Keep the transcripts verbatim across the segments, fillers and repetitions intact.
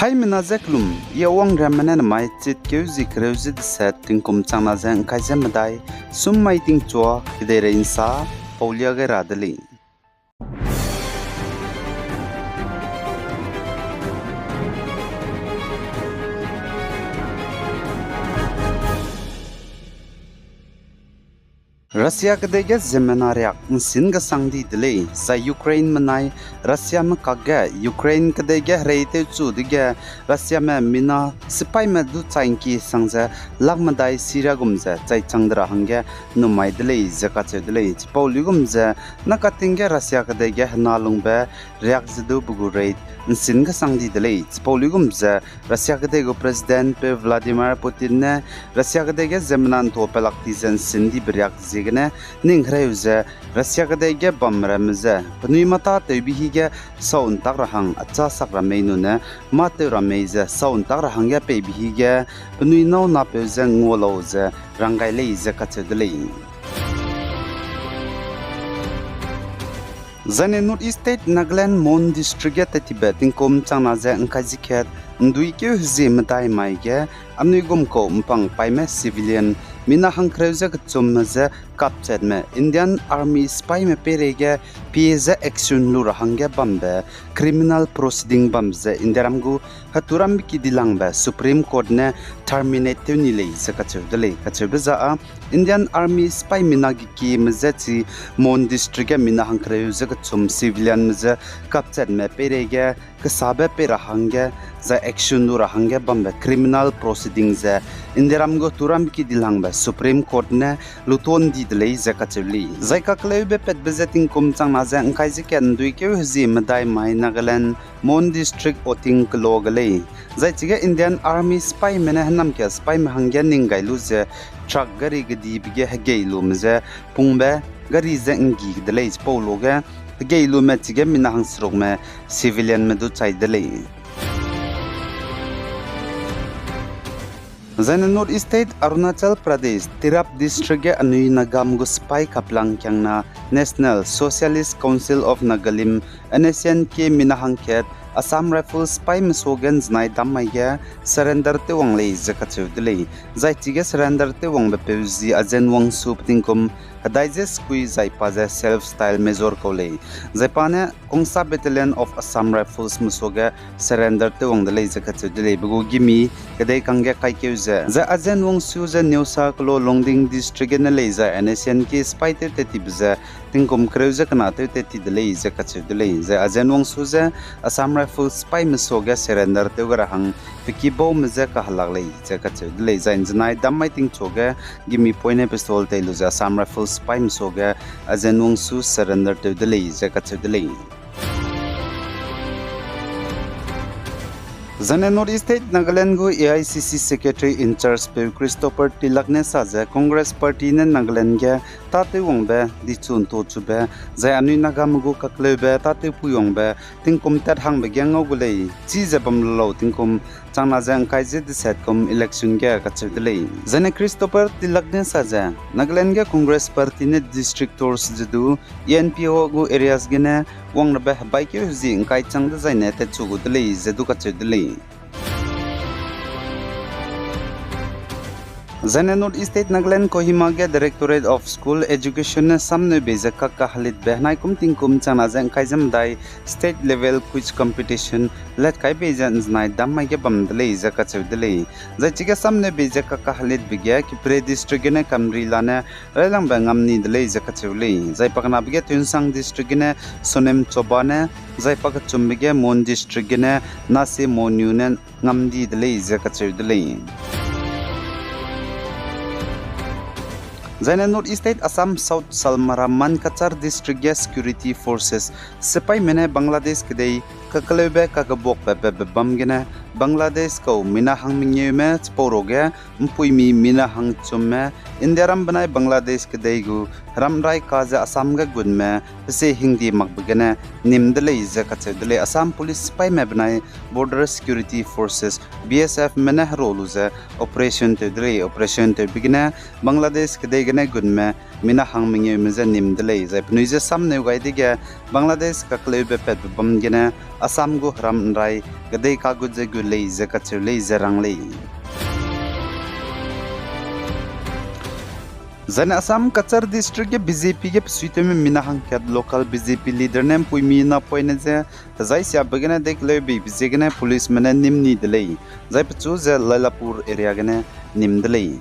Haimena ze kelum, I Awang Riamme ne nemai chitkeu zie kereu ze deset tingkum changna ze ngkai ze medai, sum mai tingchua, kedeirei nsa, paulia gai ra de lei. Russia kedei ge ziemmena riak ’nsin gesang di de lei, zai Ukraine menai Russiame kakge Ukraine kedei ge herei tewchu dege Russiame mina sipaime du chai ’ngki sang ze lak medai Syria gum ze chai chang de ra hangge numai de lei ze kacheu de lei. Chipau luigum ze nakating ge Russia kedei ge hena lungbe riak ze du pe gu rei ’nsin gesang di de lei. Chipau luigum ze Russia kedei gu President peu Vladimir Putin ne Russia kedei ge ziemmena ’ntua pelak ti ze ’nsin dibe riak ziegene ning hereu ze Russia kedei ge bamramme ze penui mâ tâtewbe hige sau ’ntak ra hang acha sak ra mei nune mâ tew ra mei ze sau ’ntak ra hangge peibe hige penui nâu napeu ze ngua lau ze rang gai lei ze kacheu de lei. Zaine North East State Nagaland Mon District ge tettibe tingkum changna ze ngkai ze kat ’nduikeu hezie medai mai ge anui gum kau ’mpang paîme civilian mina hangkereu ze kechumme je kapchatme Indian Army sipaime peireige pie ze action lu ra hangge bambe criminal proceeding bam ze Indiaram gu heturambe ki dilangbe Supreme Court ne terminate tew ni lei ze kacheu de lei. Kacheube za â Indian Army sipai mina gekieme je chi Mon District ge mina hangkereu ze kechum civilianme je kapchatme peireige kesabe pei ra hangge zai action lu ra hangge bambe criminal proceeding ze Indiaram gu heturambe ki dilangbe Supreme Court ne luton di de lei ze kacheu lei. Zai kakleube patbe ze tingkum changna ze ngkai ze kat ’nduikeu hezie medai mai Nagaland Mon District Oting kelo ge lei. Zai chige Indian Army sipaime ne hênamka sipaime hangge ning gai lu ze truck gari gedibe ge hegei lume je pungbe gari je ’nggi de lei. Chipau luge hegei lume chige mina hangserukme civilianme du chai de lei. Zaine North East State Arunachal Pradesh, Tirap District ge anui Nagam gu sipai kaplang kiangna National Socialist Council of Nagalim, N S C N K mina hangkat Assam Rifles sipaime suage ’nzenai dam mai ge surrender tew wang lei ze kacheu de lei. Zai chige surrender tew wangbe peu zi Azen Wangsu pe tingkum hedai ze sekui zai pa ze self style major kau lei. Zai pa ne Kongsa Battalion of Assam Riflesme suage surrender tew wang de lei ze kacheu de lei. Pe gu gimi kedei kangge kaikeu ze, zai Azen Wangsu ze Newsa kelo Longding District gene lei zai N S C N K sipai tew tat tibe ze tingkum kereu ze kena tew tat ti de lei ze kacheu de lei. Zai Azen Wangsu ze Assam Rifles sipaime suage surrender tew ga ra hang pe ki baume je kahelak lei ze kacheu de lei. Zai ’nzenai dam mai tingchuage gimi poine pistol tei lu ze Assam Rifles sipaime suage Azen Wangsu surrender tew de lei ze kacheu de lei. Zaine North East State Nagaland gu A I C C Secretary in charge peu Christopher Tilak ne sa ze Congress Party ne Nagaland ge tâtew wangbe dichu ’ntochube, zai anui Nagame gu kakleube tâtewpui wangbe tingkum tat hangbe ge ngau gu lei, chize bam lu lau tingkum changna ze ngkai ze deset kum election ge kacheu de lei. Zaine Christopher Tilak ne sa ze, Nagaland ge Congress Party ne district tours ze du E N P O gu areas gene wangrabe hebaikeu hezie ngkai chang dezaine tatchu gu de lei ze du kacheu de lei. Zaine North East State Nagaland Kohima ge Directorate of School Education ne samneu bei ze kakkahelitbe henai kum tingkum changna ze ngkai ze medai state level quiz competition lat kai bei ze ’nzenai dam mai ge bam de lei ze kacheu de lei. Zai chige samneu bei ze kakkahelitbe ge Kiphire District gene Kamrila ne railangbe ngam ni de lei ze kacheu lei. Zai pakenabe ge Tuensang District gene Sonem Choba ne, zai pakechumbe ge Mon District gene Nase Monu ne ngam di de lei ze kacheu de lei. Zaine North East State Assam South Salmara Mankachar District ge security forces sipaime ne Bangladesh kedei kakleube kakebuakbe bebe bam gene Bangladesh kau mina hang mengeume chipau ruage ’mpuimi mina hangchumme Indiaram benai Bangladesh kedei gu heram ’nrai ka ze Assam ge gunme pese hingdi makbe gene nim de lei ze kacheu de lei. Assam Police sipaime benai Border Security Forces, B S Fme ne hero lu ze operation tew de lei. Operation tewbe gene Bangladesh kedei gene gunme mina hang mengeume je nim de lei. Zai penui je samneu gai dege Bangladesh kakleube patbe bam gene Assam gu heram ’nrai kedei kagut ze gu lei ze kacheu lei ze rang lei. Zaine Assam Cachar District ge B J P ge besuitewme mina hangkat local B J P leader ne ’mpuimi napoine je hezai siabe gene deikleubeibe ziegene policeme ne nim ni de lei. Zai pechu ze Lailapur area gene nim de lei.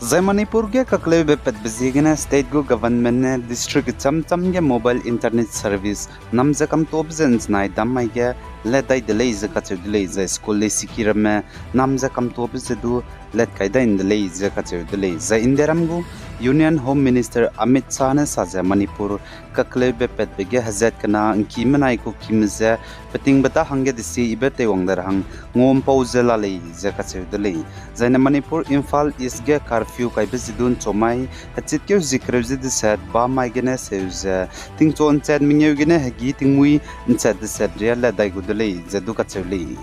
Zai Manipur ge kakleube patbe ziegene state gu government ne district kecham cham ge mobile internet service nam ze kamtobe ze ’nzenai dam mai ge let dai de lei ze kacheu de lei. Zai school leisiki ramme nam ze kamtobe ze du let kai dai ’nde lei ze kacheu de lei. Zai Indiaram gu Union Home Minister Amit Shah ne sa ze Manipur kakleube patbe ge hezat kena ’ngkime nai kukime ze petingbe da hangge desiebe teiwang de ra hang nguampau ze la lei ze kacheu de lei. Zaine Manipur Imphal East ge curfew kaibe ze du ’nchomai hechitkeu hezikreu ze deset ba mai gene seu ze tingchu ’nchat mengeu gene hegî tingmuî ’nchat deset ria let dai gu de lei ze du kacheu lei.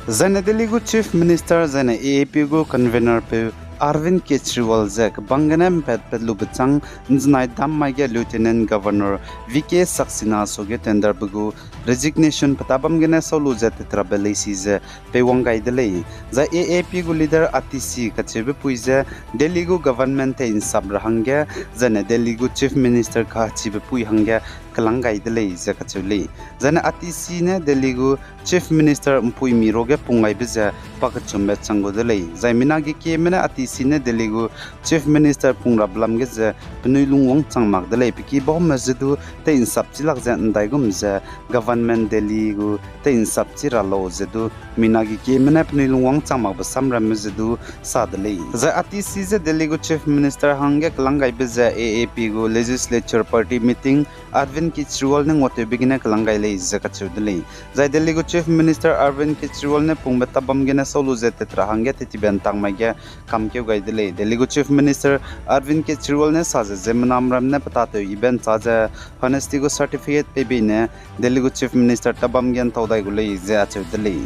Zaine Delhi gu Chief Minister zaine A A P gu convener peu Arvind Kejriwal ze kebang gene ’mpatpat lube chang ’nzenai dam mai ge Lieutenant Governor V K Saxena suage tenderbe gu resignation peta bam gene sau lu ze tetrabe leisi ze peiwang gai de lei. Zai A A P gu leader Atishi kacheube pui ze Delhi gu government tei ’nsap ra hangge, zaine Delhi gu Chief Minister kachibe pui hangge kelang gai de lei ze kacheu lei. Zaine Atishi ne Delhi gu Chief Minister ’mpuimi ruage pung gaibe ze pakechumbe chang gu de lei. Zai mina gekieme ne Atishi ne Delhi gu Chief Minister pung rabe lam ge ze penui lungwang chang mak de lei, pe ki baume ze du tei ’nsap chi lak ze ’ndaigum ze government Delhi gu tei ’nsap chi ra lau ze du mina gekieme ne penui lungwang chang makbe samramme ze du sa de lei. Zai Atishi ze Delhi gu Chief Minister hangge kelang gaibe ze A A P gu Legislature Party meeting Arvind Kejriwal ne nguatewbe gene kelang gai lei ze kacheu de lei. Zai Delhi gu Chief Minister Arvind Kejriwal ne pungbe tabam gene sau lu ze tetra hangge tetibe ’ntang mai ge kamkeu gai de lei. Delhi gu Chief Minister Arvind Kejriwal ne sa ze ziemmenamram ne petatew yibe ’nchâ ze honesty gu certificate pei bei ne Delhi gu Chief Minister tabam ge ’ntau dai gu lei ze acheu de lei.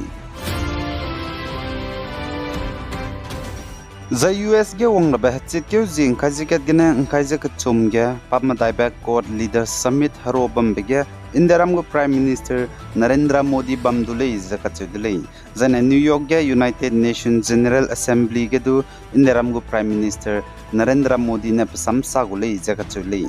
Zai U S ge wang rabe hechitkeu zie ’ngkai ze kat gene ’ngkai ze kechum ge pamedaibe Quad Leaders Summit hero bambe ge Indiaram gu Prime Minister Narendra Modi bam du lei ze kacheu de lei. Zaine New York ge United Nations General Assembly ge du Indiaram gu Prime Minister Narendra Modi ne pe sam sa gu lei ze kacheu lei.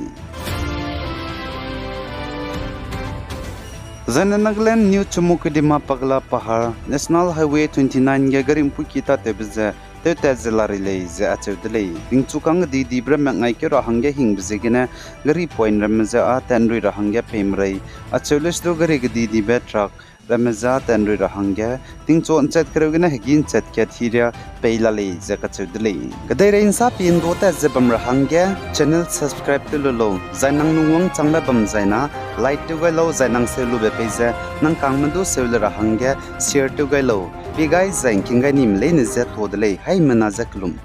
Zaine Nagaland New Chumukedima Pagla Pahar National Highway twenty nine ge gari ’mpuiki tâtewbe ze tewtat ze la ri lei ze acheu de lei. Tingchukâng kedidibe ramme ngaikeu ra hangge hingbe ziegene gari point ramme ze â tenrui ra hangge peimerei acheu lei. Sedu gari kedidibe truck ramme ze â tenrui ra hangge tingchu ’nchat kereu gene hegî ’nchat kat hiria pei la lei ze kacheu de lei. Kedeirei ’nsa pi ’ndo tat ze bam ra hangge channel subscribe tew lu lau, zai nang lungwang changbe bam zai na like tew gai lau, zai nang seu lube pei ze nang kangme du seu le ra hangge share tew gai lau. Pi gai zai ’ngking gai nime leine ze tuâ de lei, haimena ze kelum.